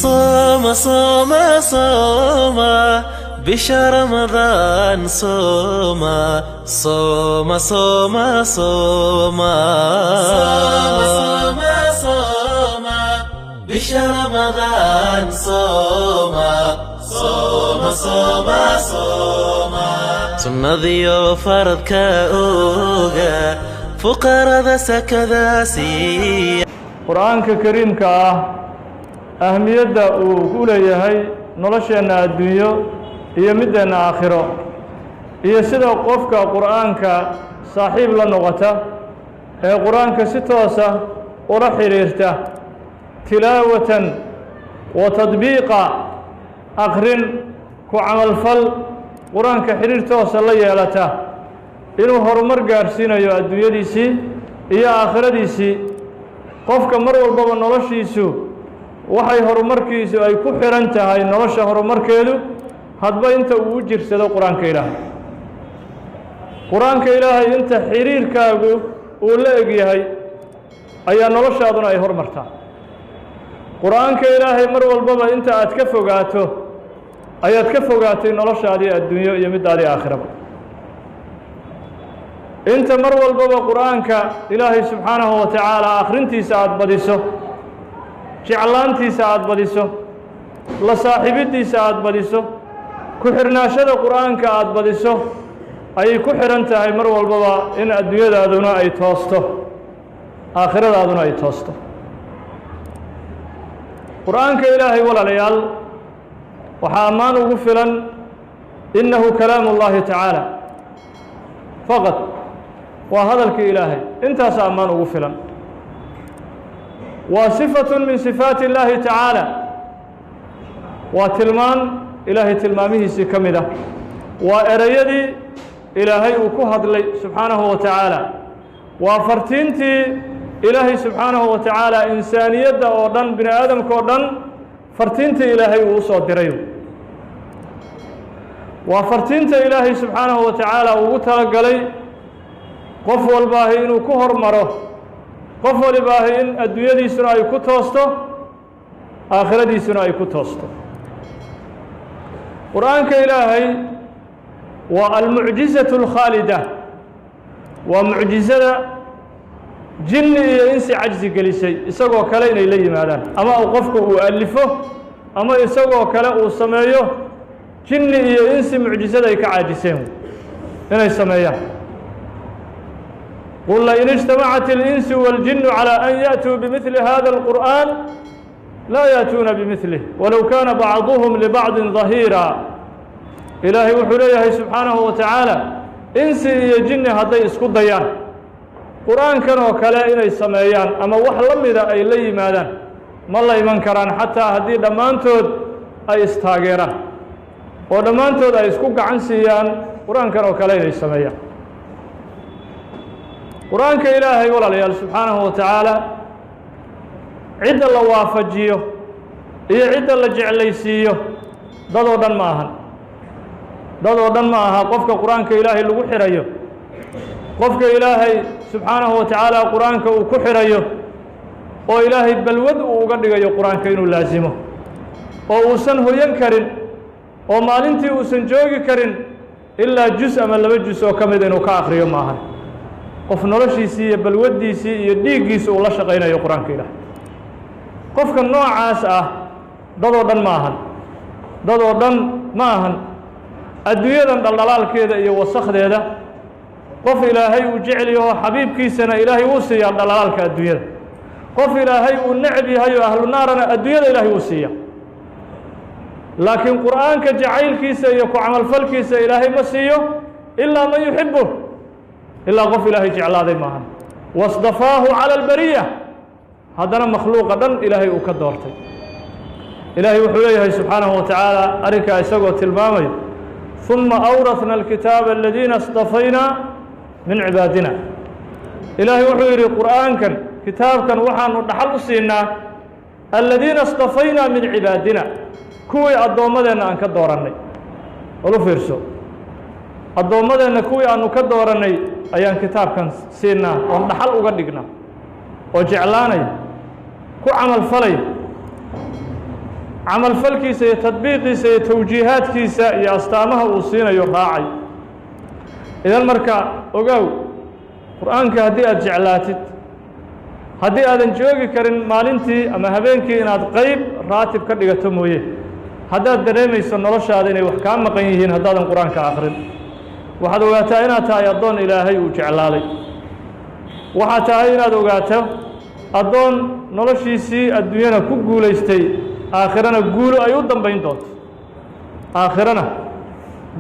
صوم صوم صوم بشهر رمضان صوم صوم صوم صوم صوم صوم بشهر رمضان صوم صوم صوم صوم sunnadiyo faradka oga, fuqarada sakada siiya. Qur-aanka kariimka ah ahmiyadda uu ku leeyahay nolosheenna adduunyo iyo middeenna aakhiro, iyo sida qofka qur-aanka saaxiib la noqota ee qur-aanka si toosa ula xidhiirta, tilaawatan wa tadbiiqa, aqrin ku camalfal, qur-aanka xidhiir toosa la yeelata, inuu horumar gaadhsiinayo adduunyadiisii iyo aakhiradiisii. Qofka mar walbaba noloshiisu waxay horumarkiisu ay ku xidhan tahay, nolosha horumarkeedu hadba inta uu u jirsado qur-aanka Ilaahay. Qur-aanka Ilaahay inta xiriirkaagu uu la eg yahay ayaa noloshaaduna ay hormartaa. Qur-aanka Ilaahay mar walbaba inta aad ka fogaato ayaad ka fogaatay noloshaadii adduunyo iyo middaadii aakhiraba. Inta mar walbaba qur-aanka Ilaahay subxaanahu wa tacaala akhrintiisa aada badiso, jeclaantiisa aada badiso, la saaxiibiddiisa aada badiso, ku xirnaashada qur-aanka aada badiso, ayay ku xidhan tahay mar walbaba in adduunyadaaduna ay toosto, aakhiradaaduna ay toosto. Qur-aanka Ilaahay, walaalayaal, waxaa ammaan ugu filan innahu kalaamu اllahi tacaala faqad, waa hadalkii Ilaahay, intaasa ammaan ugu filan. Waa sifatu min sifaati اllaahi tacaala, waa tilmaan Ilaahay tilmaamihiisii ka mid ah, waa ereyadii Ilaahay uu ku hadlay subxaanahu wa tacaala, waa fartiintii Ilaahay subxaanahu wa tacaala insaaniyadda oo dhan, bini aadamka oo dhan, fartiintii Ilaahay uu u soo diray, waa fartiinta Ilaahay subxaanahu wa tacaala ugu talagalay qof walbaahi inuu ku hormaro, qof walibaahi in adduunyadiisuna ay ku toosto, aakhiradiisuna ay ku toosto. Qur-aanka Ilaahay waa almucjizatu alkhaalida, waa mucjizada jinni iyo insi cajsi gelisay isagoo kale inay la yimaadaan, ama uu qofku uu alifo ama isagoo kale uu sameeyo. Jinni iyo insi mucjizada ay ka caajiseen inay sameeyaan. Qul lain اجtamacat اlinsu wاljinu calى an yأtuu bimidli hada اlqur'an laa yaأtuuna bimidlih walow kaana bacduhum libacdi ظahiira. Ilaahay wuxuu leeyahay subxaanahu wa tacaala, insi iyo jinni hadday isku dayaan qur-aankan oo kale inay sameeyaan ama wax la mida ay la yimaadaan, ma la iman karaan, xataa haddii dhammaantood ay istaageeraan oo dhammaantood ay isku gacan siiyaan qur-aankan oo kale inay sameeyaan. Qur-aanka Ilaahay, walaalayaal, subxaanahu wa tacaala, cidda la waafajiyo iyo cidda la jeclaysiiyo dad oo dhan ma ahan, dad oo dhan ma aha. Qofka qur-aanka Ilaahay lagu xirayo, qofka Ilaahay subxaanahu wa tacaala qur-aanka uu ku xirayo oo Ilaahay balwad uu uga dhigayo qur-aanka inuu laasimo oo uusan hoyan karin oo maalintii uusan joogi karin ilaa jus ama laba jus oo ka mid inuu ka akriyo maahan, qof noloshiisii iyo balwaddiisii iyo dhiiggiisi uu la shaqaynayo qur-aanka Ilaahay, qofka noocaas ah dad oo dhan ma ahan, dad oo dhan ma ahan. Adduunyadan dhaldhalaalkeeda iyo wasakdeeda qof Ilaahay uu jecel yaho, xabiibkiisana Ilaahay wuu siiyaa dhaldhalaalka adduunyada. Qof Ilaahay uu necb yahay oo ahlu naarana adduunyada Ilaahay wuu siiyaa, laakiin qur-aanka jacaylkiisa iyo ku camalfalkiisa Ilaahay ma siiyo ilaa man yuxibu, ilaa qof Ilaahay jeclaaday maahan, wasdafaahu cala albariya, haddana makhluuqa dhan Ilaahay uu ka doortay. Ilaahay wuxuu leeyahay subxaanahu wa tacaala arrinkaa isagoo tilmaamayo: ثuma awraثna alkitaaba aladiina اstafaynaa min cibaadina. Ilaahay wuxuu yidhi, qur'aankan, kitaabkan waxaanu dhaxal u siinaa aladiina اstafaynaa min cibaadina, kuwii addoommadeenna aan ka doorannay. Olu fiirso, addoommadeenna kuwii aanu ka doorannay ayaan kitaabkan siinaa oon dhaxal uga dhignaa, oo jeclaanaya, ku camal falaya. Camalfalkiisa iyo tadbiiqiisa iyo tawjiihaadkiisa iyo astaamaha uu siinayo raacay. Idan marka ogaaw, qur-aanka haddii aad jeclaatid, haddii aadan joogi karin maalintii ama habeenkii inaad qeyb raatib ka dhigato mooye, haddaad dareemayso noloshaada inay wax kaa maqan yihiin haddaadan qur-aanka akrin, waxaad ogaataa inaad tahay addoon Ilaahay uu jeclaaday. Waxaad tahay inaad ogaato addoon noloshiisii adduunyana ku guulaystay, aakhirana guulu ay u dambayn doonto, aakhirana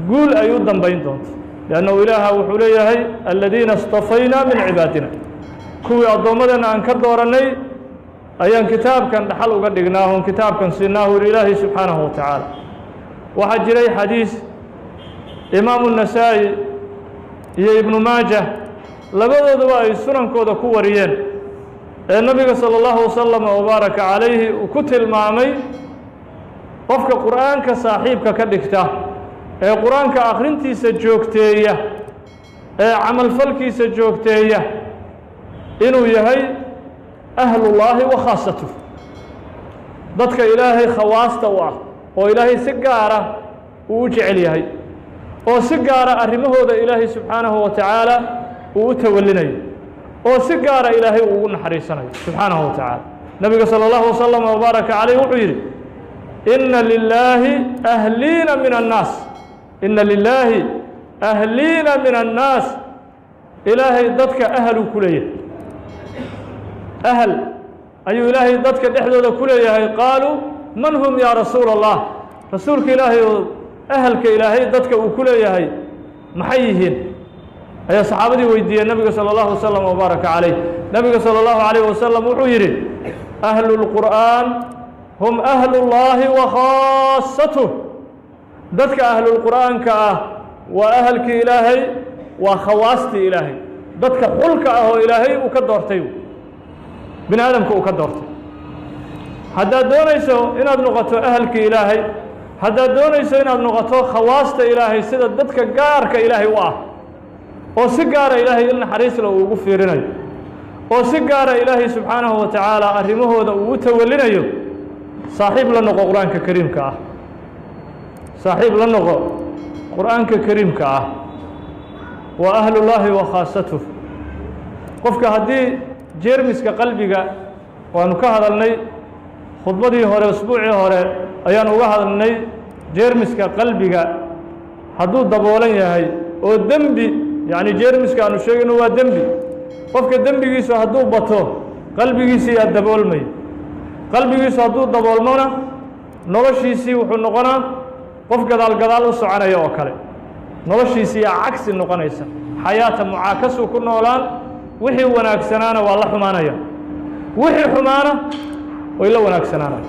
guul ay u dambayn doonto. Liannahu Ilaaha wuxuu leeyahay: aladiina istafaynaa min cibaadina, kuwii addoommadeenna aan ka doorannay ayaan kitaabkan dhaxal uga dhignaa oon kitaabkan siinaa, uri Ilaahay subxaanahu wa tacaala. Waxaa jiray xadiis Imaamu Nasaa'i iyo Ibnu Maajah labadooduba ay sunankooda ku wariyeen, ee Nabiga sala allahu wasalama wabaaraka calayhi uu ku tilmaamay qofka qur'aanka saaxiibka ka dhigta, ee qur-aanka akhrintiisa joogteeya, ee camalfalkiisa joogteeya, inuu yahay ahlullaahi wa khaasatuh, dadka Ilaahay khawaasta u ah oo Ilaahay si gaara uu u jecel yahay, oo si gaara arrimahooda Ilaahay subxaanahu wa tacaala uu u tawalinayo, oo si gaara Ilaahay uu ugu naxariisanayo subxaanahu wa tacaala. Nabiga salى اllahu wasalama wabaaraka calayh wuxuu yidhi: ina lilaahi ahliina min annaas, ina lilaahi ahliina min annaas. Ilaahay dadka ahaluu ku leeyahay, ahal ayuu Ilaahay dadka dhexdooda ku leeyahay. Qaaluu: man hum yaa rasuula Allah? Rasuulka Ilaahay oo, ahalka Ilaahay dadka uu ku leeyahay maxay yihiin? Ayaa saxaabadii weydiiyeen Nabiga salى اllahu wasalam wabaaraka calayh. Nabiga salى اllahu alayh wasalam wuxuu yidhi: ahlu اlqur'aan hum ahlu اllahi wa khaasatuh. Dadka ahlulqur'aanka ah waa ahalkii Ilaahay, waa khawaastii Ilaahay, dadka xulka ah oo Ilaahay uu ka doortay, bini aadamka uu ka doortay. Haddaad doonayso inaad noqoto ahalkii Ilaahay, haddaad doonayso inaad noqoto khawaasta Ilaahay, sida dadka gaarka Ilaahay u ah oo si gaara Ilaahay il naxariisla uu ugu fiirinayo, oo si gaara Ilaahay subxaanahu wa tacaala arrimahooda uu u tawalinayo, saaxiib la noqo qur-aanka kariimka ah, saaxiib la noqo qur-aanka kariimka ah. Waa ahlullaahi wa khaasatuh. Qofka haddii jeermiska qalbiga, waanu ka hadalnay khudbadii hore, usbuucii hore ayaan uga hadalnay, jeermiska qalbiga hadduu daboolan yahay oo dembi, yacni jeermiska aanu sheegayno waa dembi, qofka dembigiisu hadduu bato, qalbigiisi yaa daboolmay. Qalbigiisu hadduu daboolmona, noloshiisii wuxuu noqonaa qof gadaal gadaal u soconaya oo kale. Noloshiisii yaa cagsi noqonaysa, xayaata mucaakasuu ku noolaan. Wixii wanaagsanaana waa la xumaanaya, wixii xumaana way la wanaagsanaanaya,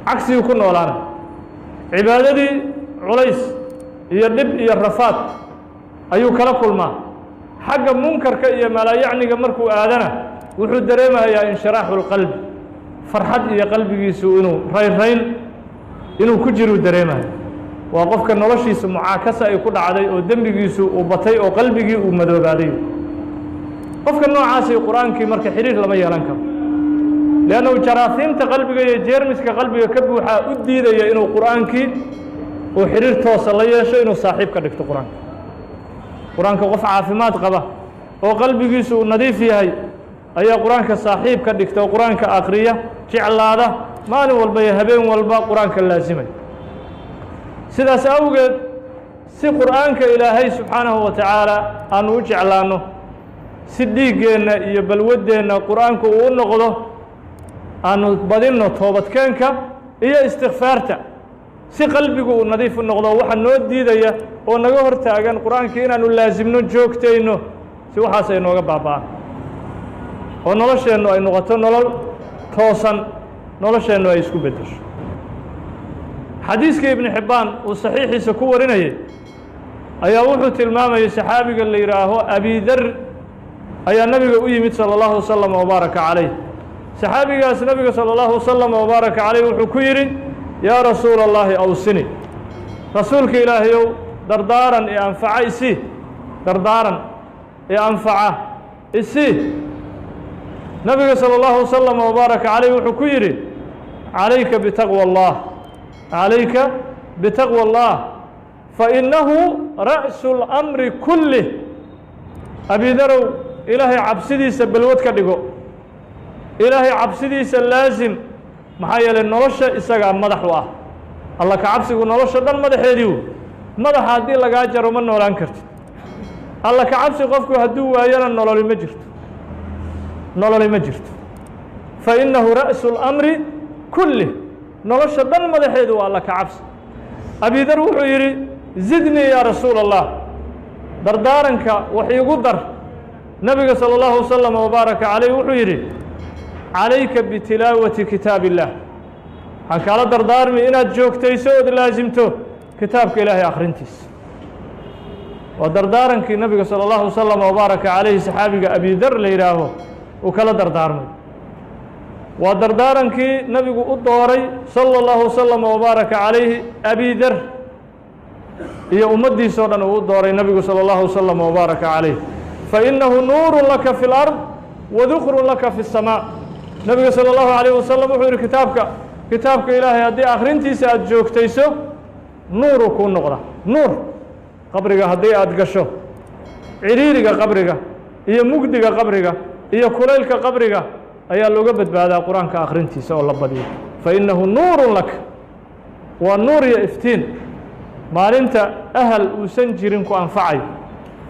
cagsiguu ku noolaana. Cibaadadii culays iyo dhib iyo rafaad ayuu kala kulmaa. Xagga munkarka iyo malaayacniga markuu aadana, wuxuu dareemayaa inshiraaxu lqalbi, farxad iyo qalbigiisu inuu raynrayn inuu ku jiruu dareemayo. Waa qofka noloshiisa mucaakasa ay ku dhacday oo dembigiisu uu batay oo qalbigii uu madoobaaday. Qofka noocaasay qur-aankii marka xidhiir lama yeelan karo, liannahu jaraahiimta qalbiga iyo jeermiska qalbiga ka buuxaa u diidaya inuu qur-aankii uu xidhiir toosa la yeesho, inuu saaxiib ka dhigto qur-aanka. Qur-aanka qof caafimaad qaba oo qalbigiisu uu nadiif yahay ayaa qur-aanka saaxiib ka dhigta oo qur-aanka akriya, jeclaada, maalin walba iyo habeen walba qur-aanka laasimay. Sidaas awgeed, si qur-aanka Ilaahay subxaanahu wa tacaala aanu u jeclaanno, si dhiiggeenna iyo balwaddeenna qur-aanku uu u noqdo, aanu badinno toobadkeenka iyo istikfaarta, si qalbigu uu nadiif u noqdo. Waxa noo diidaya oo naga hor taagan qur-aankii inaanu laasimno, joogtayno, si waxaas ay nooga baaba'aan oo nolosheennu ay noqoto nolol toosan, nolosheennu ay isku beddesho. Xadiiskii Ibnu Xibbaan uu saxiixiisa ku warinayay ayaa wuxuu tilmaamayay saxaabiga la yidhaaho Abidar ayaa Nabiga u yimid salى اllahu wasalam wabaaraka calayh. Saxaabigaas Nabiga salى اllahu wasalam wabaaraka calayh wuxuu ku yidhi: yaa rasuula اllahi awsini, rasuulka Ilaahayow, dardaaran ee anfaca isii, dardaaran ee anfaca isii. Nabiga salى اllahu wasalam wabaaraka calayh wuxuu ku yidhi: Calayka bitaqwa اllah, calayka bitaqwa اllah, fainahu ra'su اlamri kullih. Abidarow, Ilaahay cabsidiisa balwad ka dhigo, Ilaahay cabsidiisa laasim, maxaa yeelay nolosha isagaa madax u ah. Alla ka cabsigu nolosha dhan madaxeediiu. Madaxa haddii lagaa jaro, ma noolaan kartid. Alla ka cabsi qofku hadduu waayona, nololi ma jirto, nololi ma jirto. Fa innahu ra'su اlamri kullih, nolosha dhan madaxeedu waa Alla ka cabsi. Abidar wuxuu yidhi: "Zidnii yaa rasuula Allah, dardaaranka wax iigu dar." Nabiga salى اllahu wasalam wabaaraka calayh wuxuu yidhi: "Calayka bitilaawati kitaab illah. Waxaan kaala dardaarmi inaad joogtayso ood laasimto kitaabka Ilaahay akhrintiisa." Waa dardaarankii nabiga salى اllahu wasalam wabaaraka calayhi saxaabiga Abidar la yidhaaho uu kala dardaarmay. Waa dardaarankii nabigu u dooray salى اllahu wasalam wabaaraka calayhi Abidar iyo ummaddiisoo dhan uu u dooray nabigu salى اllahu wasalam wabaaraka calayh. "Fainahu nuuru laka fi اlard wadukrun laka fi الsamaa." Nabiga salى اllahu alayh wasalam wuxuu yihi: Kitaabka Ilaahay haddii akhrintiisa aada joogtayso, nuuru kuu noqda, nuur. Qabriga haddii aada gasho, cidhiiriga qabriga iyo mugdiga qabriga iyo kulaylka qabriga ayaa looga badbaadaa Qur-aanka akhrintiisa oo la badiyo. Fainahu nuurun lak, waa nuur iyo iftiin. Maalinta ahal uusan jirin ku anfacayo,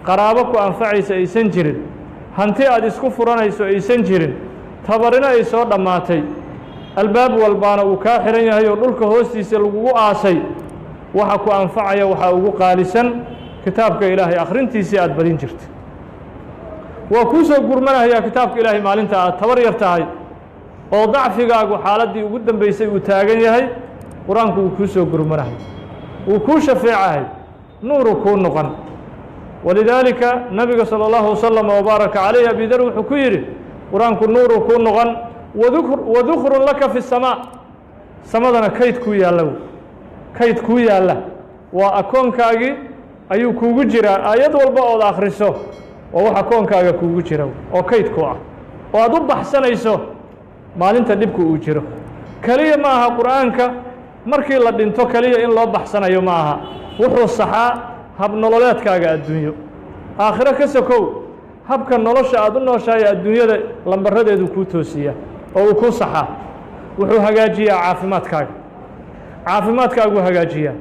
qaraabo ku anfacaysa aysan jirin, hanti aada isku furanayso aysan jirin, tabarina ay soo dhammaatay, albaab walbaana uu kaa xihan yahay oo dhulka hoostiisa lagugu aasay, waxa ku anfacaya waxaa ugu qaalisan kitaabka Ilaahay akhrintiisii aada badin jirta. Waa kuu soo gurmanayaa kitaabka Ilaahay maalinta aad tabar yar tahay oo dacfigaagu xaaladdii ugu dambeysay uu taagan yahay. Qur-aanku wuu kuu soo gurmanahay, wuu kuu shafeecahay, nuuru kuu noqon. Walidaalika nabiga salى اllahu wasalam wabaaraka calayh Abidar wuxuu ku yidhi: "Qur-aanku nuuru kuu noqon, wadukrun laka fi الsamaa." Samadana kayd kuu yaalla, kayd kuu yaalla waa akoonkaagii ayuu kuugu jiraa. Aayad walba ood akhriso waa wax akoonkaaga kuugu jira oo kayd ku ah oo aad u baxsanayso maalinta dhibku uu jiro. Keliya ma aha Qur-aanka markii la dhinto keliya in loo baxsanayo, ma aha. Wuxuu saxaa habnololeedkaaga adduunyo, aakhiro ka sokow. Habka nolosha aad u nooshahay adduunyada lambaradeedu kuu toosiyaa oo uu kuu saxaa. Wuxuu hagaajiyaa caafimaadkaaga, caafimaadkaaguu hagaajiyaa.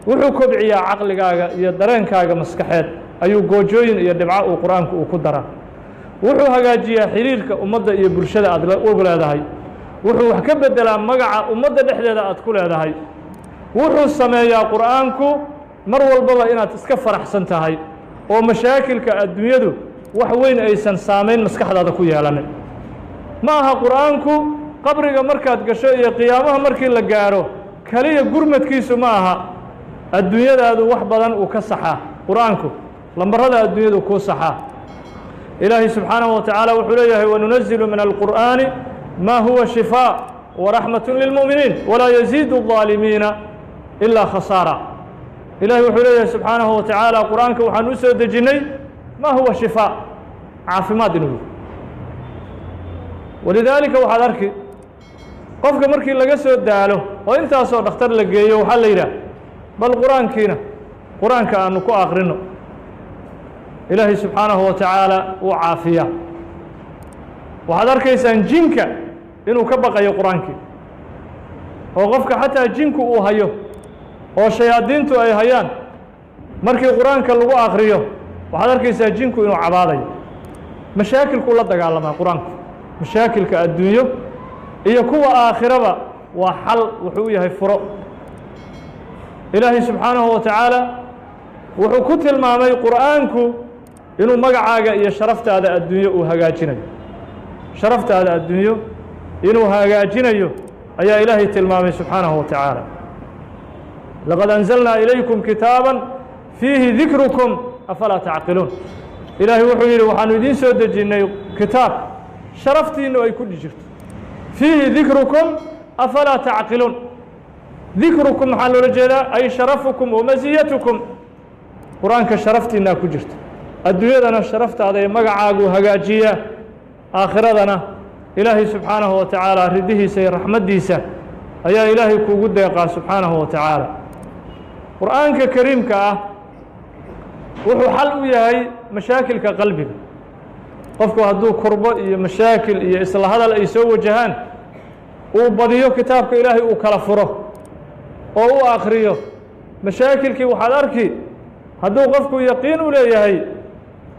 Wuxuu kobciyaa caqligaaga iyo dareenkaaga maskaxeed ayuu goojooyin iyo dhibco uu Qur-aanku uu ku daraa. Wuxuu hagaajiyaa xiriirka ummadda iyo bulshada aad og leedahay. Wuxuu wax ka beddelaa magaca ummadda dhexdeeda aad ku leedahay. Wuxuu sameeyaa Qur-aanku mar walbaba inaad iska faraxsan tahay oo mashaakilka adduunyadu wax weyn aysan saamayn maskaxdaada ku yeelanin. Ma aha Qur-aanku qabriga markaad gasho iyo qiyaamaha markii la gaaro keliya gurmadkiisu, ma aha. Adduunyadaadu wax badan uu ka saxaa Qur-aanku, lambarada adduunyadu kuu saxaa. Ilaahay subxaanahu wa tacaala wuxuu leeyahay: "Wanunazilu min alqur'aani ma huwa shifaa waraxmat lilmu'miniin walaa yaziidu الظaalimiina ilaa khasaara." Ilahay wuxuu leeyahay subxaanahu wa tacaala: Qur-aanka waxaan u soo dejinnay ma huwa shifaa, caafimaad inuu yahy. Walidaalika waxaad arki qofka markii laga soo daalo oo intaasoo dhakhtar la geeyo, waxaa la yidhaah: "Bal Qur-aankiina, Qur-aanka aanu ku aqrino." Ilaahay subxaanahu wa tacaala wuu caafiyaa. Waxaad arkaysaan jinka inuu ka baqayo Qur-aankii, oo qofka xataa jinku uu hayo oo shayaadiintu ay hayaan, markii Qur-aanka lagu akriyo waxaad arkaysaa jinku inuu cabaadayo. Mashaakilkuu la dagaalamaa Qur-aanku. Mashaakilka adduunyo iyo kuwa aakhiraba waa xal, wuxuu u yahay furo. Ilaahay subxaanahu wa tacaala wuxuu ku tilmaamay Qur'aanku inuu magacaaga iyo sharaftaada adduunyo uu hagaajinayo. Sharaftaada adduunyo inuu hagaajinayo ayaa Ilaahay tilmaamay subxaanahu wa tacaala. "Laqad anzalnaa ilaykum kitaaban fiihi dikrukum, afalaa tacqiluun." Ilaahay wuxuu yidhi: "Waxaanu idiin soo dejinnay kitaab sharaftiinnu ay ku jirto." "Fiihi dikrukum, afalaa tacqiluun." Dikrukum maxaa loola jeedaa? Ay sharafukum wamasiyatukum. Qur-aanka sharaftiinaa ku jirta. Adduunyadana sharaftaada ee magacaagu hagaajiya, aakhiradana Ilaahay subxaanahu wa tacaala ridihiisa iyo raxmaddiisa Ayaa Ilaahay kuugu deeqaa subxaanahu wa tacaala. Qur'aanka kariimka ah wuxuu xal u yahay mashaakilka qalbiga. Qofku hadduu kurbo iyo mashaakil iyo isla hadal ay soo wajahaan, uu badiyo kitaabka Ilaahay, uu kala furo oo u akhriyo, mashaakilkii waxaad arki, hadduu qofku yaqiin u leeyahay,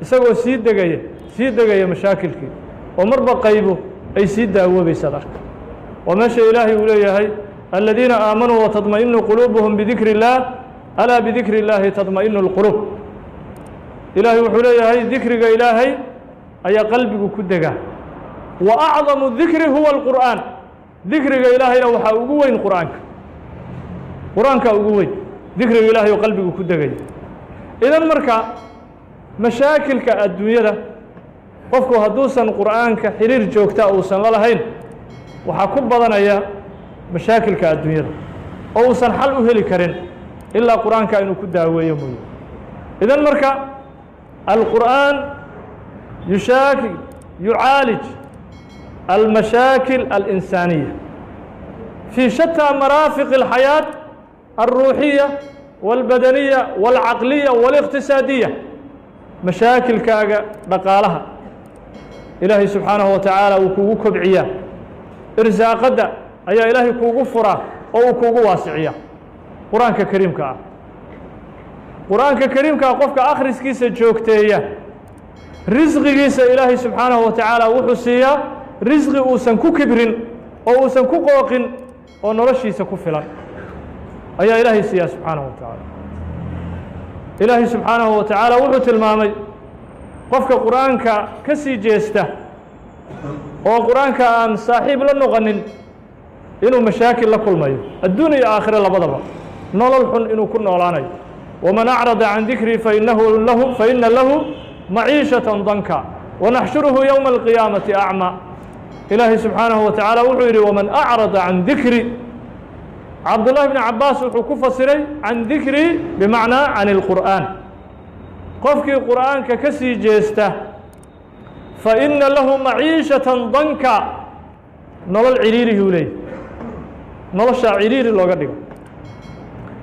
isagoo sii degaya, sii degaya mashaakilkii, oo marba qaybo ay sii daawoobaysaad arka. Waa meesha Ilaahay uu leeyahay: الذين آمنوا وتطمئن قلوبهم بذكر الله، ألا بذكر الله تطمئن القلوب. Ilaahay wuxuu leeyahay dikriga Ilaahay ayaa qalbigu ku degaa. وأعظم الذكر هو القرآن. Dikriga Ilaahayna waxaa ugu weyn Qur'aanka. Qur-aankaa ugu weyn dikriga Ilahay oo qalbigu ku degaya. Idan marka mashaakilka adduunyada, qofku hadduusan Qur'aanka xiriir joogta uusan la lahayn, waxaa ku badanaya mashaakilka adduunyada oo uusan xal u heli karin ilaa Qur-aanka inuu ku daaweeyo mooye. Idan marka القرآن يشاكل يعالج المشاكل الإنسانية في شتى مرافق الحياة الروحية والبدنية والعقلية والاقتصادية. Mashaakilkaaga dhaqaalaha Ilaahay subxaanahu wa tacaala uu kugu kobciyaa, irsaaqadda ayaa Ilaahay kuugu furaa oo uu kuugu waasiciyaa Qur-aanka kariimka ah. Qur-aanka kariimka ah qofka akhriskiisa joogteeya, risqigiisa Ilaahay subxaanahu wa tacaala wuxuu siiyaa risqi uusan ku kibrin oo uusan ku qooqin oo noloshiisa ku filan ayaa Ilaahay siiyaa subxaanahu wa tacaala. Ilaahay subxaanahu wa tacaala wuxuu tilmaamay qofka Qur-aanka ka sii jeesta oo Qur-aanka aan saaxiib la noqonin inuu mashaakil la kulmayo adduun iyo aakhire labadaba, nolol xun inuu ku noolaanayo. ومن أعرض عن ذكري فإن له معيشة ضنكا ونحشره يوم القيامة أعمى. Ilaahay subxaanahu wa tacaala wuxuu yidhi: ومن أعرض عن ذكري. Cabdullahi bni Cabaas wuxuu ku fasiray عن ذكري بمعنى عن القرآن. Qofkii Qur'aanka ka sii jeesta، فإن له معيشة ضنكا، nolol ciriirihuu leeyay, noloshaa ciriiri looga dhigo.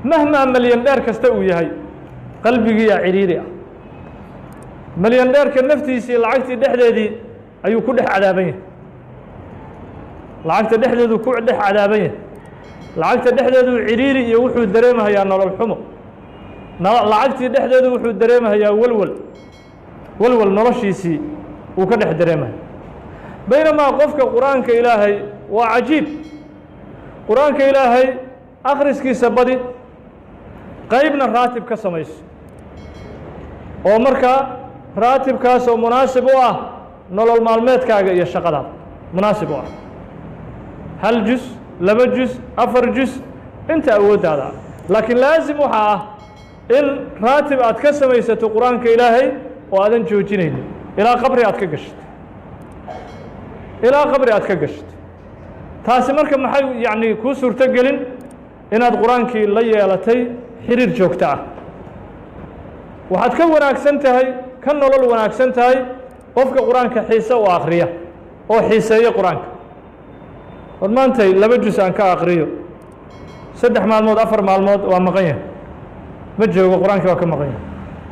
Mahmaa malyan dheer kasta uu yahay, qalbigiiyaa ciriiri ah. Malyan dheerka naftiisii lacagtii dhexdeedii ayuu ku dhex cadaaban yahay, lacagta dhexdeedu ku dhex cadaaban yahay, lacagta dhexdeeduu ciriiri iyo wuxuu dareemahayaa nolol xumo, lacagtii dhexdeedu wuxuu dareemahayaa walwal, walwal noloshiisii uu ka dhex dareemaya. Baynamaa qofka Qur-aanka Ilaahay waa cajiib. Qur-aanka Ilaahay akhriskiisa badi, qaybna raatib ka samayso, oo markaa raatibkaasoo munaasib u ah nolol maalmeedkaaga iyo shaqadaada munaasib u ah, hal jus, laba jus, afar jus, inta awooddaada ah. Laakiin laasim waxaa ah in raatib aad ka samaysato Qur-aanka Ilaahay oo aadan joojinaynin ilaa qabri aad ka gashid, ilaa qabri aad ka gashid. Taasi marka maxay yacni kuu suurto gelin? Inaad Qur-aankii la yeelatay xiriir joogto ah. Waxaad ka wanaagsan tahay, ka nolol wanaagsan tahay qofka Qur-aanka xiise u akhriya oo xiiseeya Qur-aanka. War maantay laba jus aan ka akriyo, 3 maalmood, 4 maalmood waa maqan yahay, ma joogo, Qur-aankii waa ka maqan yahay.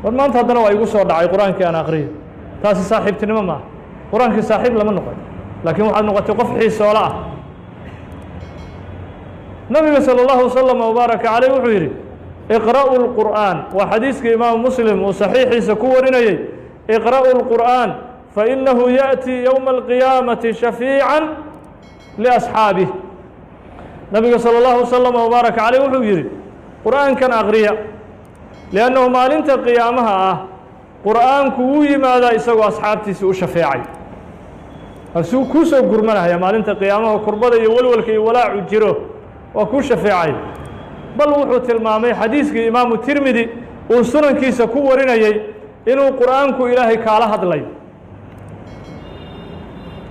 War maanta haddana waa igu soo dhacay, Qur-aankii aan akriyo. Taasi saaxiibtinimo maaha. Qur-aankii saaxiib lama noqon, laakiin waxaad noqotay qof xiisoolo ah. Nabiga salى اllahu wasalam wbaaraka caleyh wuxuu yidhi: اقرأوا القرآن. Waa xadiiska Imaamu Muslim uu saxiixiisa ku warinayey. اقرأوا القرآن فإنه يأتي يوم القيامة شفيعا لأصحابه. Nabiga salى اllahu wasalam wbaaraka caleyh wuxuu yidhi: Qur'aankan aqriya, liannahu maalinta qiyaamaha ah Qur'aanku wuu yimaadaa isagoo asxaabtiisii u shafeecay. Asuu kuu soo gurmanaya maalinta qiyaamaha, kurbada iyo walwalka iyo walaacu jiro, waa kuu shafeecay. Bal wuxuu tilmaamay xadiiskii Imaamu Tirmidi uu sunankiisa ku warinayey inuu Qur'aanku Ilaahay kaala hadlayo.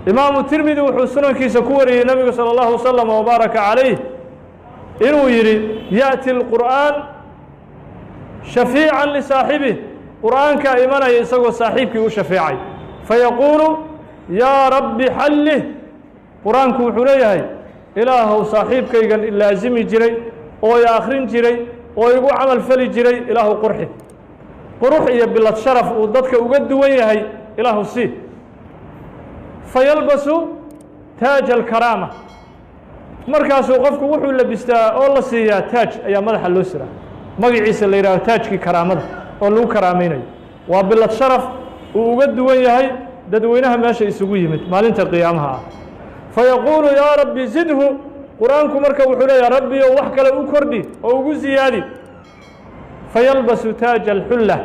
Imaamu Tirmidi wuxuu sunankiisa ku wariyey nabigu salى اllahu wasalam wbaaraka calayh inuu yidhi: يأتي القرآن شفيعا لصاحبه. Qur'aankaa imanaya isagoo saaxiibkii u shafeecay. فيقول: يا رب حله. Qur-aanku wuxuu leeyahay: Ilaahow saaxiibkaygan ilaasimi jiray oo i akhrin jiray oo igu camal fali jiray, Ilaahu qurxi, qurux iyo bilad sharaf uu dadka uga duwan yahay Ilaahu sii. Fayalbasu taaja alkaraama, markaasuu qofku wuxuu labistaa oo la siiyaa taaj ayaa madaxa loo siraa, magaciisa la yidhaaho taajkii karaamada oo lagu karaamaynayo. Waa bilad sharaf uu uga duwan yahay dadweynaha meesha isugu yimid maalinta qiyaamaha ah. Fayaquulu yaa rabbi zidhu, qur-aanku marka wuxuu leeyahay rabbiyow wax kale u kordhi oo ugu siyaadi. Fayalbasu taaja alxulla,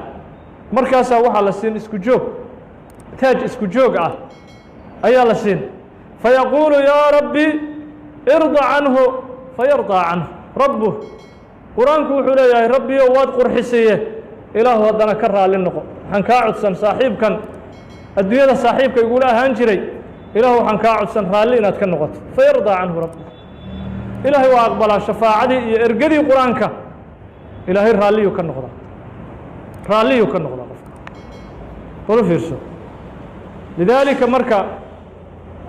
markaasaa waxaa la siin isku joog, taaj isku joog ah ayaa la siin. Fayaquulu yaa rabbi irda canhu, fayardaa canhu rabbuh. Qur-aanku wuxuu leeyahay rabbiyow waad qurxisiye, Ilaahu haddana ka raalli noqo. Waxaan kaa codsan saaxiibkan adduunyada saaxiibka igula ahaan jiray, Ilaahu waxaan kaa codsan raalli inaad ka noqoto. Fayardaa canhu rabbuh. Ilaahay waa aqbalaa shafaacadii iyo ergadii qur-aanka, Ilaahay raalliyuu ka noqdaa, raalliyuu ka noqdaa qofka. Kula fiirso. Lidaalika marka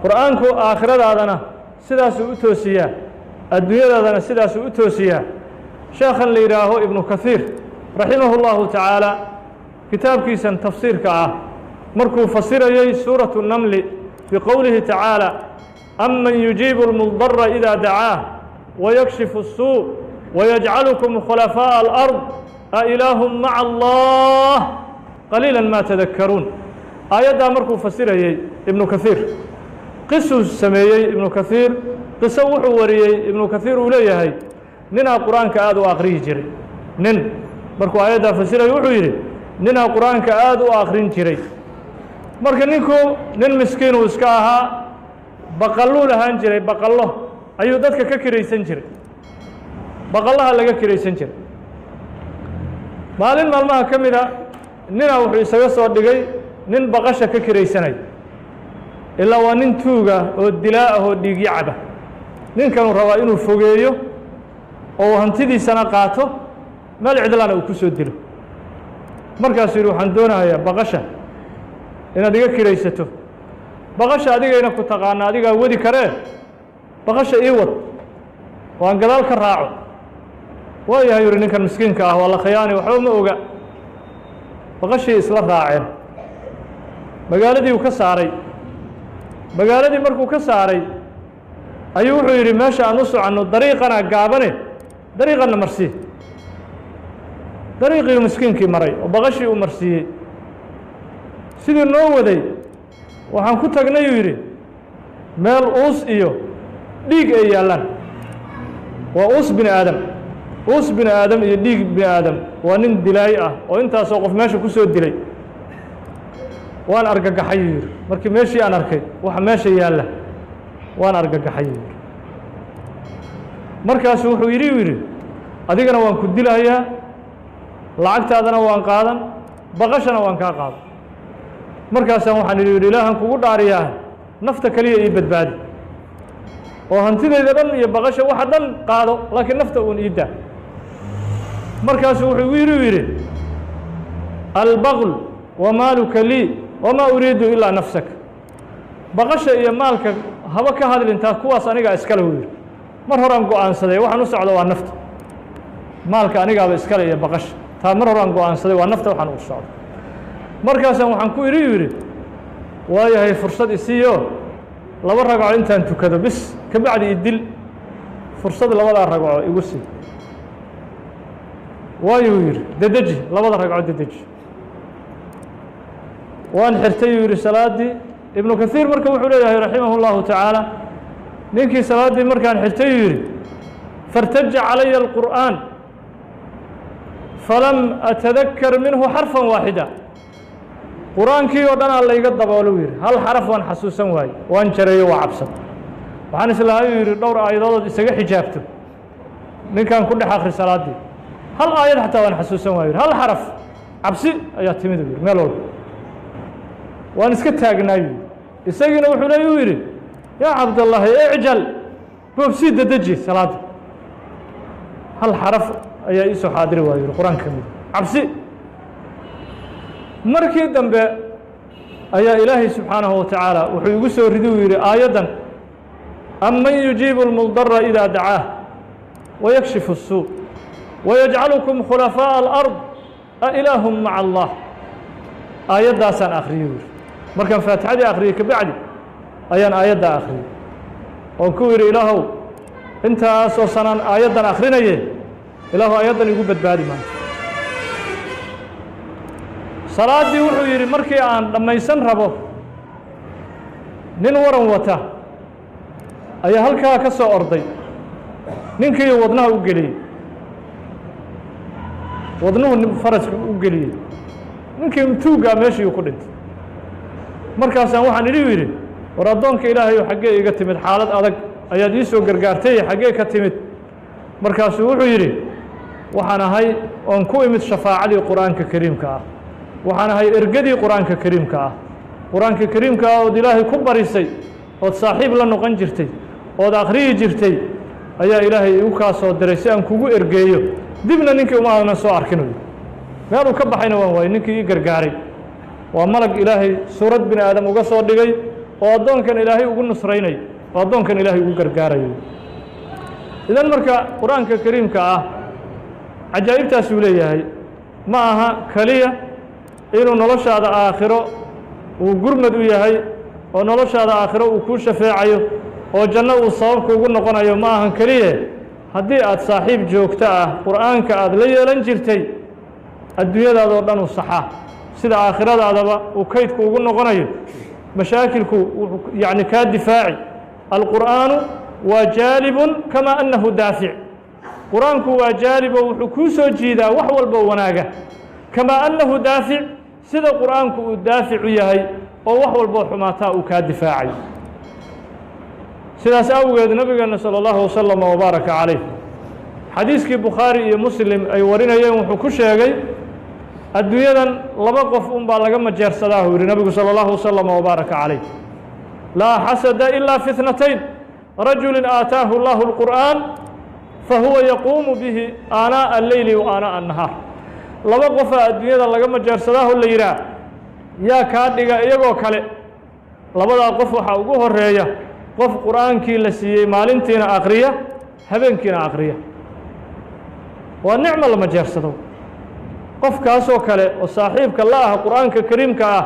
qur-aanku aakhiradaadana sidaasuu u toosiyaa, adduunyadaadana sidaasuu u toosiyaa. Sheekhan la yidhaaho Ibnu Kahiir raximahu llahu tacaala, kitaabkiisan tafsiirka ah markuu fasirayey suuratu namli fii qowlihi tacaala aman yujiibu اlmudara idaa dacaah wayakshifu الsuu wayajcalukum khulafaaءa alard a ilaahu maca allah qaliila ma tadakaruun. Aayaddaa markuu fasirayey Ibnu Kahiir qisuu sameeyey. Ibnu Kahiir qiso wuxuu wariyey Ibnu Kahiir uu leeyahay ninaa qur-aanka aada u akhriyi jiray. Nin markuu aayaddaa fasirayay wuxuu yidhi ninaa qur-aanka aada u akhrin jiray. Marka ninku nin miskiinuu iska ahaa, baqalluu lahaan jiray, baqallo ayuu dadka ka kiraysan jiray, baqallaha laga kiraysan jiray. Maalin maalmaha ka mida ninaa wuxuu isaga soo dhigay nin baqasha ka kiraysanay, ilaa waa nin tuuga oo dilaa ah oo dhiigyo caba. Ninkanuu rabaa inuu fogeeyo oo hantidiisana qaato, meel cidlana uu ku soo dilo. Markaasuu yidhi waxaan doonayaa baqasha inaad iga kiraysato, baqasha adigayna ku taqaana, adigaa wadi karee, baqasha ii wad oo aan gadaal ka raaco. Waayahay yidhi ninkan miskiinka ah, waa la khiyaani, waxba ma oga. Baqashii isla raaceen, magaaladii uu ka saaray. Magaaladii markuu ka saaray ayuu wuxuu yidhi meesha aan u soconno dariiqana gaabane, dariiqanna marsii. Dariiqii miskiinkii maray oo baqashii uu marsiiyey, sidii noo waday waxaan ku tagnay uu yidhi meel uus iyo dhiig ay yaallaan. Waa uus bini aadam, uus bini aadam iyo dhiig bini aadam. Waa nin dilaay ah oo intaasoo qof meesha ku soo dilay. Waan argagaxay uu yidhi markii meeshii aan arkay waxa meesha yaalla, waan argagaxay uu yidhi. Markaasu wuxuu yidhi uu yidhi adigana waan ku dilahayaa, lacagtaadana waan qaadan, baqashana waan kaa qaadan. Markaasaan waxaan idhi yidhi Ilaahan kugu dhaariyaa, nafta keliya ii badbaadi, oo hantidayda dhan iyo baqasha waxa dhan qaado, laakiin nafta uun ii daa. Markaasuu wuxuu igu yidhi uu yidhi albaql wamaaluka lii wamaa uriidu ilaa nafsak. Baqasha iyo maalka haba ka hadlintaa, kuwaas anigaa iskale uu yidhi, mar horaan go'aansaday, waxaan u socdo waa nafta, maalka anigaaba iskale iyo baqasha taa mar horaan go'aansaday, waa nafta waxaan u socdo. Markaasaan waxaan ku idhi uu yidhi waayahay fursad isiiyo laba ragco intaan tukado bis ka bacdi idil, fursad labadaa ragco igu sii. Waayuu yidhi dedeji labada ragco dedeji. Waan xirtay uu yidhi salaaddii. Ibnu Kahiir marka wuxuu leeyahay raximah اllahu tacaala ninkii salaaddii markaan xirtay uu yidhi fartaja calaya alqur'aan falam atadakar minhu xarfan waaxida. Qur-aankii oo dhan aa layga daboolo uu yidhi, hal xaraf waan xasuusan waayey, waan jareeyo, waa cabsan. Waxaan islahay uu yidhi dhowr aayadood isaga xijaabto ninkan ku dhex akri salaaddii, hal aayad xataa waan xasuusan waayo, hal xaraf, cabsi ayaa timid uu yidhi, meel walba waan iska taagnaayu yidhi. Isagiina wuxuu leey uu yidhi yaa Cabdallaahi icjal, boobsii, dedeji salaadda. Hal xaraf ayaa iisoo xaadiri waayo yidhi qur-aanka ka mid cabsi. Markii dambe ayaa Ilaahay subxaanahu wa tacaala wuxuu igu soo ridi uu yidhi aayaddan Aman yujiibu اlmudara idaa dacaah wayakshifu الsuu wayajcalukum khulafaaءa alard a ilaahum maca allah. Aayaddaasaan akhriyey yidhi. Markaan faatixadii akhriyey kabacdi ayaan aayaddaa akhriyey oon ku yidhi, ilaahow, intaasoo sanaan aayaddan akhrinaye, ilaahu aayaddan igu badbaadi maanta. Salaaddii, wuxuu yidhi, markii aan dhammaysan rabo, nin waran wata ayaa halkaa ka soo orday. Ninkii wadnaha u geliyey, wadnuhu faraska u geliyey ninkii tuuggaa, meeshii ku dhintay. Markaasaan waxaan idhi, yidhi, war addoonka ilaahayo, xaggee iga timid? Xaalad adag ayaad ii soo gargaartay, xaggee ka timid? Markaasuu wuxuu yidhi, waxaan ahay oon ku imid shafaacadii Qur-aanka kariimka ah, waxaan ahay ergadii Qur-aanka kariimka ah. Qur-aanka kariimka ah ood Ilaahay ku barisay, ood saaxiib la noqon jirtay, ood akhriyi jirtay, ayaa Ilaahay igu kaa soo diray si aan kugu ergeeyo. Dibna ninkii uma aanan soo arkin, meel uu ka baxayna waan waayey. Ninkii ii gargaaray waa malag Ilaahay suurad bini aadam uga soo dhigay oo addoonkan Ilaahay ugu nusraynayo oo addoonkan Ilaahay ugu gargaarayo. Idan marka Qur-aanka kariimka ah cajaa'ibtaasuu leeyahay. Ma aha keliya inuu noloshaada aakhiro uu gurmad u yahay oo noloshaada aakhiro uu kuu shafeecayo oo janno uu sabab kuugu noqonayo, ma ahan keliye. Haddii aad saaxiib joogto ah Qur'aanka aada la yeelan jirtay, adduunyadaadoo dhan uu saxaa, sida aakhiradaadaba uu kaydku ugu noqonayo, mashaakilku wuxuu yacni kaa difaaci. Alqur'aanu waa jaalibun kamaa annahu daafic. Qur-aanku waa jaalib oo wuxuu kuu soo jiidaa wax walbo wanaaga, kamaa annahu daafic, sida Qur'aanku uu daaficu yahay oo wax walboo xumaataa uu kaa difaacayo. Sidaas awgeed nabigeena salى اllahu wasalam wabaaraka calayh, xadiiskii Bukhaari iyo Muslim ay warinayeen, wuxuu ku sheegay adduunyadan laba qof un baa laga majeersadaa, uu yihi nabigu salى اllahu wasalam wabaaraka calayh: laa xasada ilaa fi اثnatayn, rajuli aataahu اllahu اlqur'aan fahuwa yaquumu bihi aanaaءa alleyli wa aanaaءa الnahaar. Laba qofaa adduunyada laga majeersadaaho la yidhaah yaa kaa dhiga iyagoo kale. Labadaa qof waxaa ugu horeeya qof Qur'aankii la siiyey, maalintiina aqriya, habeenkiina aqriya. Waa nicmo la majeersado. Qofkaasoo kale oo saaxiibka la ah Qur'aanka kariimka ah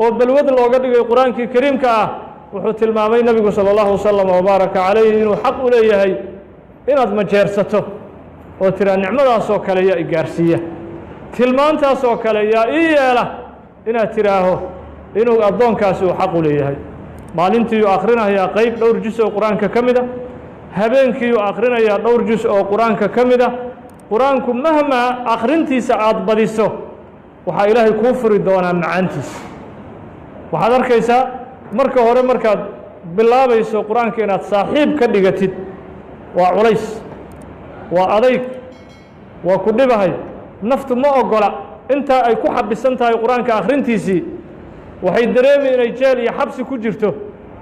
oo balwad looga dhigay Qur-aankii kariimka ah, wuxuu tilmaamay nebigu salى اllahu wasalam wabaaraka calayh inuu xaq u leeyahay inaad majeersato oo tiraa, nicmadaasoo kale yaa i gaarsiiya, tilmaantaasoo kale yaa ii yeela, inaad tidhaaho inuu addoonkaasi uu xaq u leeyahay. Maalintiiyuu akhrinayaa qeyb dhowr jus oo Qur-aanka ka mid a, habeenkiiyuu akhrinayaa dhowr jus oo Qur-aanka ka mid a. Qur-aanku mahmaa akhrintiisa aada badiso, waxaa Ilaahay kuu furi doonaa macaantiisa. Waxaad arkaysaa marka hore markaad bilaabayso Qur-aanka inaad saaxiib ka dhigatid, waa culays, waa adayg, waa ku dhibahay, naftu ma ogola. Intaa ay ku xabisan tahay Qur-aanka akhrintiisii, waxay dareemi inay jeel iyo xabsi ku jirto,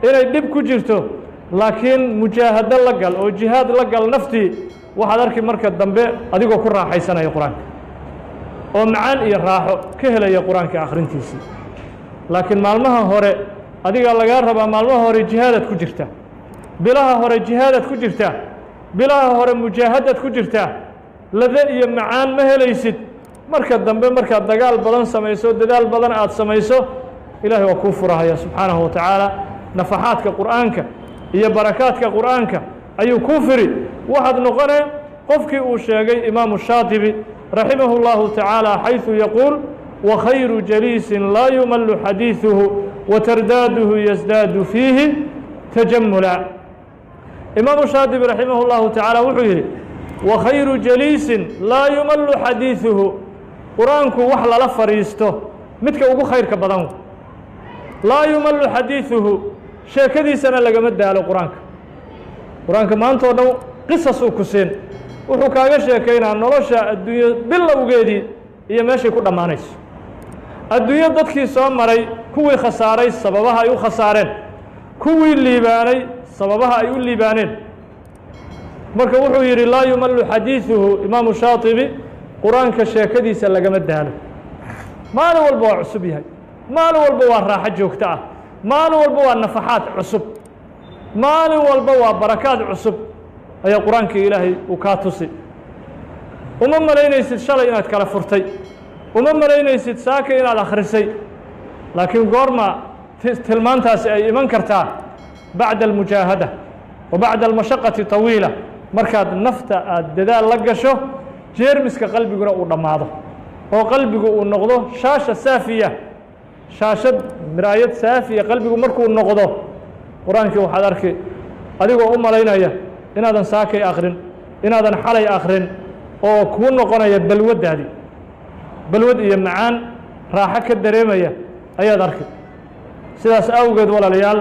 inay dhib ku jirto. Laakiin mujaahado la gal oo jihaad la gal naftii, waxaad arki marka dambe adigoo ku raaxaysanaya Qur-aanka oo macaan iyo raaxo ka helaya Qur-aanka akhrintiisii. Laakiin maalmaha hore adigaa lagaa rabaa, maalmaha hore jihaadaad ku jirtaa, bilaha hore jihaadaad ku jirtaa, bilaha hore mujaahadaad ku jirtaa, lade iyo macaan ma helaysid. Marka dambe markaad dagaal badan samayso, dadaal badan aad samayso, Ilahay waa kuu furahaya subxaanahu wa tacaala. Nafaxaadka Qur'aanka iyo barakaadka Qur'aanka ayuu kuu firi. Waxaad noqone qofkii uu sheegay Imaamu Shaatibi raximahu اllahu tacaala, xayثu yaquul: wakhayru jaliisin laa yumalu xadiiثuhu watardaaduhu yasdaadu fiihi tajamula. Imaamu Shaatibi raximah اllahu tacaala wuxuu yidhi: wakhayru jaliisin laa yumalu xadiiثuhu. Qur-aanku wax lala fadhiisto midka ugu khayrka badan, laa yumalu xadiiثuhu, sheekadiisana lagama daalo. Qur-aanka, Qur-aanka maanta o dhan qisas uu ku siin, wuxuu kaaga sheekaynaa nolosha adduunyo bilowgeedii iyo meeshay ku dhammaanayso, adduunyo dadkii soo maray, kuwii khasaaray sababaha ay u khasaareen, kuwii liibaanay sababaha ay u liibaaneen. Marka wuxuu yidhi: laa yumalu xadiiثuhu, Imaamu Shaatibi, Qur-aanka sheekadiisa lagama daalo. Maalin walba waa cusub yahay, maalin walba waa raaxo joogto ah, maalin walba waa nafaxaad cusub. Maalin walba waa barakaad cusub ayaa qur-aankii Ilaahay uu kaa tusi. Uma malaynaysid shalay inaad kala furtay, uma malaynaysid saaka inaad akhrisay, laakiin goorma tilmaantaasi ay iman kartaa? Bacda almujaahada wa bacda almashaqati tawiila, markaad nafta aada dadaal la gasho, jeermiska qalbiguna uu dhammaado oo qalbigu uu noqdo shaasha saafiya, shaashad miraayad saafiya qalbigu markuu noqdo, qur-aankii waxaad arki adigoo u malaynaya inaadan saakay akrin, inaadan xalay akrin, oo kuu noqonaya balwaddaadii, balwad iyo macaan raaxo ka dareemaya ayaad arki. Sidaas awgeed, walaalayaal,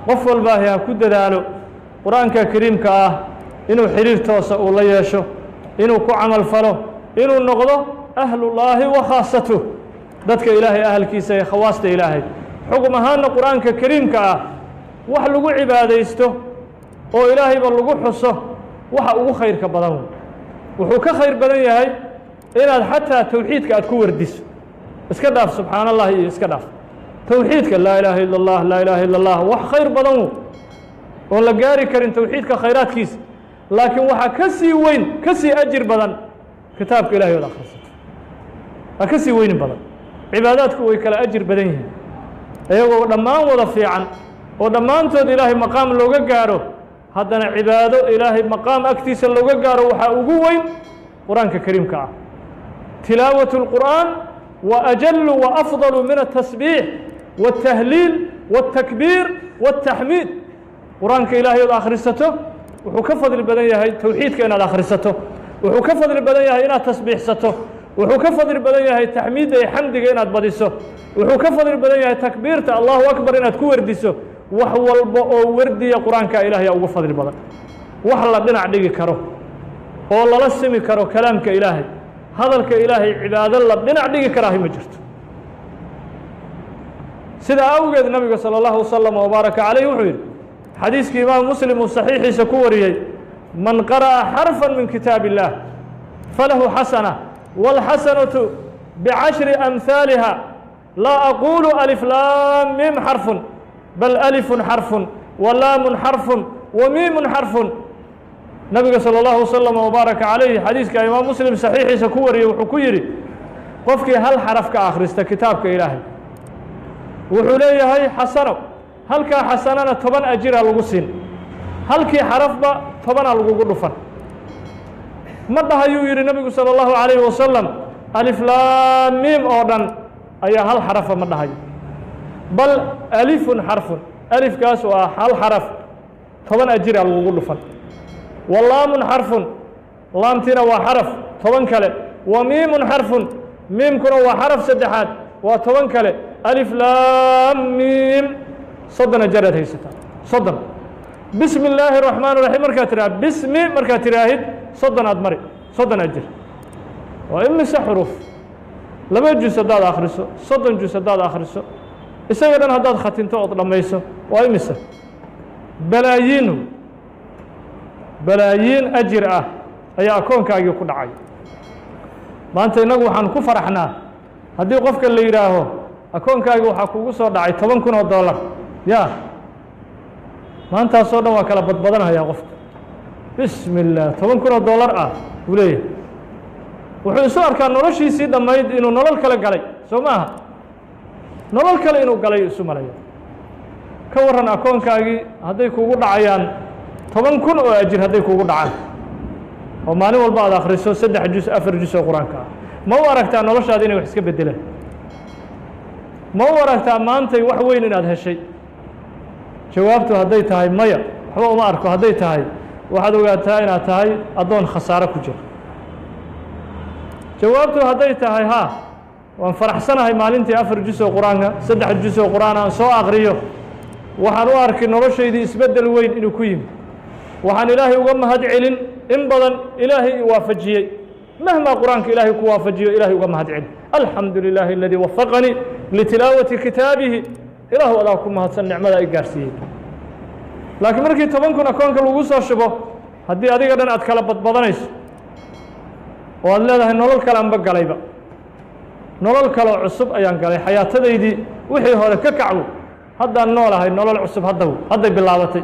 qof walbaahi ha ku dadaalo qur-aanka kariimka ah inuu xiriir toosa uu la yeesho, inuu ku camal falo, inuu noqdo ahlullaahi wa khaasatuh, dadka Ilaahay ahalkiisa ee khawaasta Ilaahay. Xugum ahaanna qur-aanka kariimka ah wax lagu cibaadaysto oo Ilaahayba lagu xuso waxa ugu khayrka badan. Wuxuu ka khayr badan yahay inaad xataa towxiidka aad ku wardiso. Iska dhaaf subxaan allahi iyo iska dhaaf towxiidka, laa ilaaha ila اllah, laa ilaaha ila اllah, wax khayr badan wo oon la gaari karin towxiidka khayraadkiisa. Laakiin waxaa ka sii weyn, ka sii ajir badan kitaabka Ilahay ood akhrisato, waa ka sii weyni badan. Cibaadaadku way kala ajir badan yihiin, iyagoo dhammaan wada fiican oo dhammaantood Ilaahay maqaam looga gaaro, haddana cibaado Ilaahay maqaam agtiisa looga gaaro waxaa ugu weyn qur-aanka kariimka ah. Tilaawaة الqur'aan wa ajalu wa afضalu min الtasbiix والtahliil والtakbiir والtaxmiid. Qur-aanka Ilaahay ood akhrisato wuxuu ka fadli badan yahay towxiidka inaad akhrisato, wuxuu ka fadli badan yahay inaad tasbiixsato, wuxuu ka fadli badan yahay taxmiidda iyo xamdiga inaad badiso, wuxuu ka fadli badan yahay takbiirta allahu akbar inaad ku wardiso. Wax walba oo wardiya qur-aanka Ilahay uga fadli badan. Wax la dhinac dhigi karo oo lala simi karo kalaamka Ilaahay, hadalka Ilaahay, cibaado la dhinac dhigi karaahi ma jirto. Sidaa awgeed nabiga salى اllahu wasalam wbaaraka calayh wuxuu yidhi, xadiiskii imaam Muslim uu saxiixiisa ku wariyey: man qara'a xarfa min kitaab اllah falahu xasana, wاlxasanatu bicashri amhaaliha. Laa aqulu alif laam miim xarfun, bal alifun xarfun wa laamun xarfun wa miimun xarfun. Nabiga salى اllahu wasalam wbaaraka calayh xadiiska imaam Muslim saxiixiisa ku wariyey wuxuu ku yidhi: qofkii hal xaraf ka akhrista kitaabka Ilaahay wuxuu leeyahay xasano, halkaa xasanana 10 ajiraa lagu siin, halkii xarafba 10-aa lagugu dhufan. Ma dhahayuu yidhi nabigu salى اllahu calayhi wasalam alif laam miim oo dhan ayaa hal xarafa, ma dhahayo, bal alifun xarfun, alifkaas waa hal xaraf, 10 ajiraa lagugu dhufan, wa laamun xarfun, laamtiina waa xaraf, 10 kale, wa miimun xarfun, miimkuna waa xaraf saddexaad, waa 10 kale. Alif laam miim 30 ajaraad haysataa, 30. Bismi illaahi الraxmaan الraxiim markaad tidhaha, bismi markaad tidhaahid, 30 aad mari, 30 ajir. Waa imise xuruuf? 2 juz haddaad akhriso, 30 juz haddaad akhriso, isaga dhan haddaad khatinto ood dhammayso, waa imise? Balaayiin, balaayiin ajir ah ayaa akoonkaagii ku dhacay. Maanta innagu waxaan ku faraxnaa haddii qofka la yidhaaho akoonkaagii waxaa kugu soo dhacay 10,000 oo dollar. Ya maantaasoo dhan waa kala badbadanhayaa qofka. Bismi اllah, 10,000 oo dollar ah buu leeyahay. Wuxuu isu arkaa noloshiisii dhammayd inuu nolol kale galay. Soo ma aha? Nolol kale inuu galay isu malaya. Ka warran akoonkaagii hadday kugu dhacayaan 10,000 oo ajir, hadday kugu dhacaan oo maalin walba aad akhriso 3 juz, 4 juz oo qur-aanka ah, ma u aragtaa noloshaada inay wax iska beddelaan? Ma u aragtaa maantay wax weyn inaad heshay? Jawaabtu hadday tahay maya, waxba uma arko hadday tahay, waxaad ogaataa inaad tahay addoon khasaaro ku jira. Jawaabtu hadday tahay haa, waan faraxsanahay maalintii 4 juz oo qur-aanka, 3 juz oo qur-aan aan soo akriyo, waxaan u arkay noloshaydii isbeddel weyn inuu ku yimi, waxaan Ilaahay uga mahad celin in badan Ilaahay i waafajiyey. Mahmaa qur-aanka Ilaahay ku waafajiyo, Ilahay uga mahad celin: alxamdu lilaahi aladii wafaqanii litilaawati kitaabihi, Ilaahu adaa ku mahadsan nicmada i gaarsiiyey. Laakiin markii 10,000 akoonka lagu soo shubo, haddii adiga dhan aad kala badbadanayso oo aad leedahay nolol kale anba galayba, nolol kaloo cusub ayaan galay, xayaatadaydii wixii hore ka kacwo, haddaan noolahay nolol cusub, haddaw hadday bilaabatay.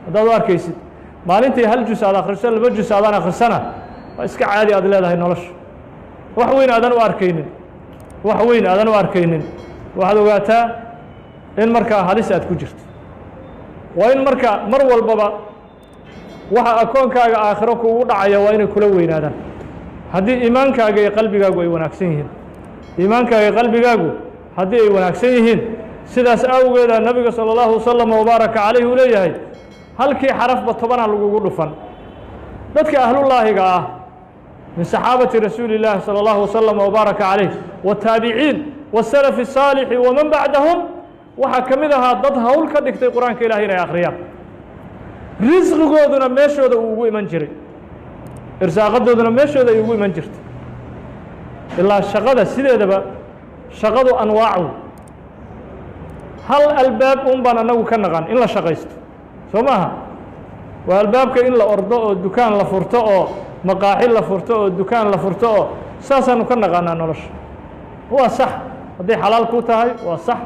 Haddaad u arkaysid maalintii hal jus aad akhriso, 2 jus aadaan akhrisana, waa iska caadi aad leedahay nolosha, wax weyn aadan u arkaynin, wax weyn aadan u arkaynin, waxaad ogaataa in markaa halis aad ku jirto. Waa in marka mar walbaba waxa akoonkaaga aakhiro kuugu dhacaya waa inay kula weynaadaan. Haddii iimaankaaga iyo qalbigaagu ay wanaagsan yihiin, iimaankaaga iyo qalbigaagu haddii ay wanaagsan yihiin, sidaas awgeeda nabiga salى اllahu wasalam wabaaraka calayh uu leeyahay halkii xarafba 10-aa lagugu dhufan. Dadka ahlullaahiga ah min saxaabati rasuuli اllaahi salى اllahu wasalam wabaaraka calayh wataabiciin wasalafi الsaalixi waman bacdahum, waxaa ka mid ahaa dad hawl ka dhigtay qur-aanka ilahay inay akhriyaan, risqigooduna meeshooda uu ugu iman jiray, irsaaqadooduna meeshooda ay ugu iman jirtay. Ilaa shaqada sideedaba shaqadu anwaacu, hal albaab un baan annagu ka naqan in la shaqaysto, soo maaha? Waa albaabka in la ordo oo dukaan la furto oo maqaaxi la furto oo dukaan la furto, oo saasaanu ka naqaanaa nolosha. Waa sax hadday xalaal ku tahay, waa sax,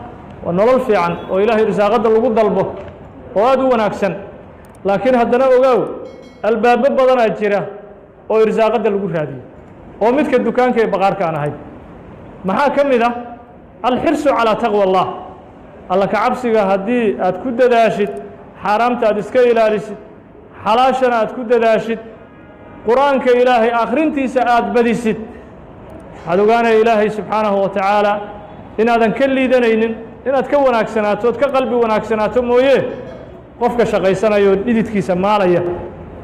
waa nolol fiican oo ilaahay irsaaqadda lagu dalbo oo aada u wanaagsan. Laakiin haddana ogaaw, albaabo badanaa jira oo irsaaqadda lagu raadiyo oo midka dukaanka iyo baqaarka aan ahayn. Maxaa ka mid ah? Alxirsu calaa taqwa allah, alla ka cabsiga. Haddii aad ku dadaashid, xaaraamta aad iska ilaalisid, xalaashana aad ku dadaashid, qur-aanka ilaahay akhrintiisa aad badisid, waxaad ogaanaya ilaahay subxaanahu wa tacaala inaadan ka liidanaynin, inaad ka wanaagsanaato ood ka qalbi wanaagsanaato mooye qofka shaqaysanaya oo dhididkiisa maalaya.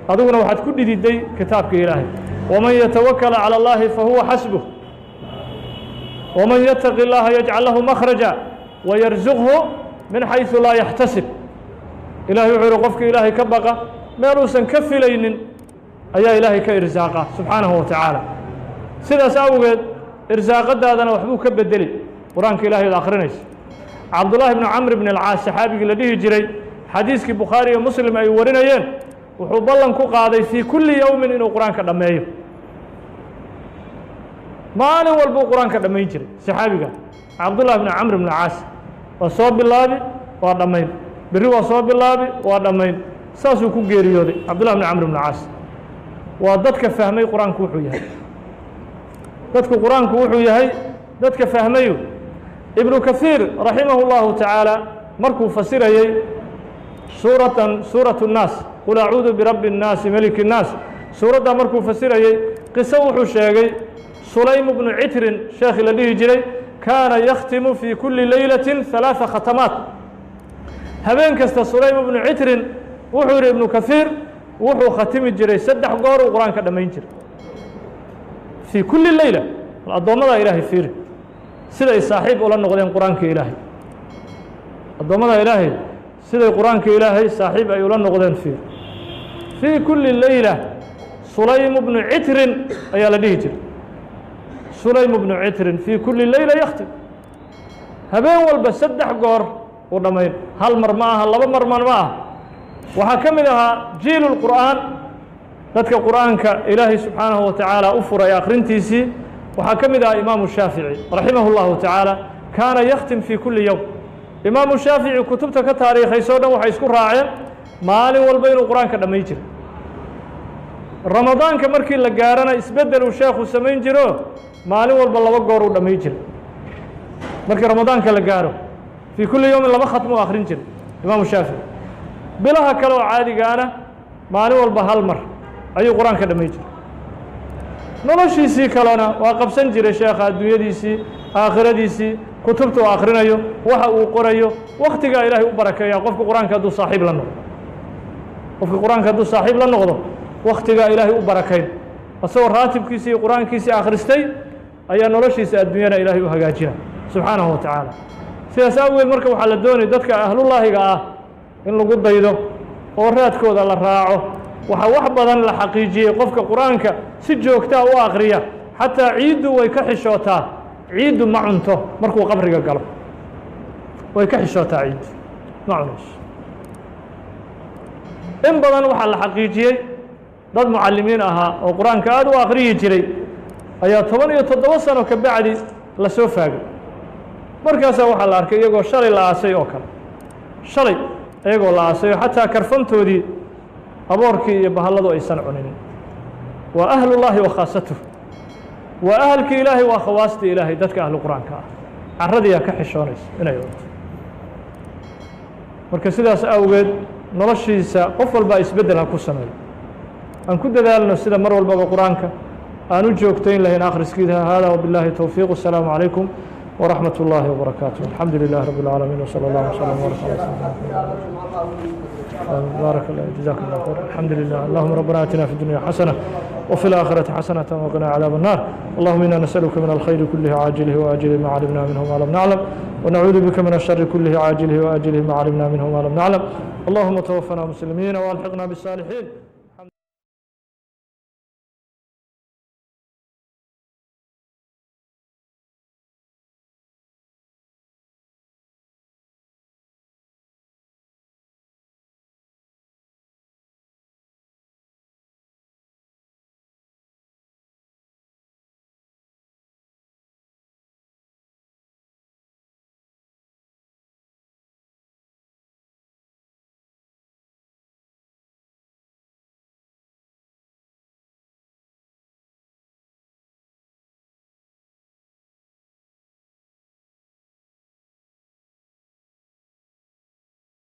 Adiguna waxaad ku dhididay kitaabka ilaahay. Waman yatawakala calى اllahi fahuwa xasbuh, waman yataqi اllaha yajcal lahu makhraja wayarzuqhu min xayثu laa yaxtasib. Ilahay wuxuu yihi qofka ilaahay ka baqa meeluusan ka filaynin ayaa ilaahay ka irsaaqa subxaanahu wa tacaala. Sidaas awgeed irsaaqadaadana waxbuu ka bedeli qur-aanka ilahay ood akhrinayso. Cabdullaahi bnu Camr bn alcaas, saxaabigii la dhihi jiray, xadiiskii Bukhaari iyo Muslim ay warinayeen, wuxuu ballan ku qaaday fii kulli yowmin inuu qur-aanka dhammeeyo. Maalin walbuu qur-aanka dhammayn jiray saxaabiga Cabdullahi bnu Camr bn alcaas. Waa soo bilaabi, waa dhammayn, berri waa soo bilaabi, waa dhammayn, saasuu ku geeriyooday Cabdullahi bnu Camr bn alcaas. Waa dadka fahmay qur-aanku wuxuu yahay, dadku qur-aanku wuxuu yahay dadka fahmayu. Ibnu Kahiir raximah اllahu tacaala markuu fasirayey suuratan suuraة الnaas, qul acuudu birabbi الnaasi meliki الnaas, suuraddaa markuu fasirayey qiso wuxuu sheegay Sulaym bnu Citrin sheekhi la dhihi jiray, kaana yakhtimu fii kuli leylati ثalaaثa khatamaat. Habeen kasta Sulaym bnu Citrin, wuxuu yihi Ibnu Kahiir, wuxuu khatimi jiray 3 goor uu qur-aanka dhammayn jiray fii kuli leyla. Bal addoommada ilaahay fiiri siday saaxiib ula noqdeen qur-aanka ilaahay. Addoommada ilaahay siday qur-aanka ilaahay saaxiib ay ula noqdeen fiir. Fii kuli leyla Sulaym bnu Citrin ayaa la dhihi jiray. Sulaym bnu Citrin fii kuli leyla yakhtim, habeen walba 3 goor uu dhammayn, hal mar ma aha, 2 mar ma aha. Waxaa ka mid ahaa jiilu lqur'aan, dadka qur'aanka ilaahay subxaanahu wa tacaala u furay akhrintiisii, waxaa ka mid ahaa Imaamu Shaafici raximah اllahu tacaala, kaana yakhtim fii kuli yowm. Imaamu Shaafici kutubta ka taariikhaysoo dhan waxay isku raaceen maalin walba inuu qur-aanka dhammayn jiray. Ramadaanka markii la gaarana isbeddel uu sheekhu samayn jiro, maalin walba 2 goor uu dhammayn jiray. Markii ramadaanka la gaaro fii kulli yowmin 2 khatmo u akhrin jiray Imaamu Shaafici. Bilaha kale oo caadigaana maalin walba hal mar ayuu qur-aanka dhammayn jiray. Noloshiisii kalena waa qabsan jiray sheekha, adduunyadiisii, aakhiradiisii, kutubta uu akhrinayo, waxa uu qorayo, waktigaa ilaahay u barakeeya. Qofka qur-aanka hadduu saaxiib la noqdo, qofka qur-aanka hadduu saaxiib la noqdo, waktigaa ilaahay u barakayn. Isagoo raatibkiisii iyo qur-aankiisii akhristay ayaa noloshiisa adduunyana ilaahay u hagaajina subxaanahu wa tacaala. Sidaas awgeed marka waxaa la doonaya dadka ahlullaahiga ah in lagu daydo oo raadkooda la raaco. Waxaa wax badan la xaqiijiyey qofka qur-aanka si joogtaa u akriya, xataa ciiddu way ka xishootaa, ciiddu ma cunto markuu qabriga galo, way ka xishootaa, ciiddu ma cunayso. In badan waxaa la xaqiijiyey dad mucallimiin ahaa oo qur-aanka aada u akhriyi jiray ayaa 17 sano ka bacdi lasoo faagay. Markaasaa waxaa la arkay iyagoo shalay la aasay oo kale, shalay. Iyagoo la aasayo, xataa karfantoodii aboorkii iyo bahalladu aysan cuninin. Waa ahlullaahi wa khaasatuh, waa ahalkii Ilaahay, waa khawaastii Ilaahay. Dadka ahlu qur-aanka ah carradiyaa ka xishoonaysa inay cunto. Marka sidaas awgeed noloshiisa qof walbaa isbeddel ha ku sameeyo. Aan ku dadaalno sida mar walbaba qur-aanka aan u joogtayn lahayn akhriskiisa. Hada wabillahi towfiiq. Asalaamu calaykum waraxmat ullaahi wabarakaatuh. Alxamdu lilahi rabbi اlcaalamiin wsala allah wslm wbaark ala sayidina. Baarak allah, jazakum allah khayr. Alxamdu lilah. Allahuma rabbana aatina fi dunya xasana وفي الآخرة حسنة وقنا عذاب النار. اللهم إنا نسألك من الخير كله عاجله وآجله ما علمنا منه ما لم نعلم، ونعوذ بك من الشر كله عاجله وآجله ما علمنا منه ما لم نعلم. اللهم توفنا مسلمين وألحقنا بالصالحين.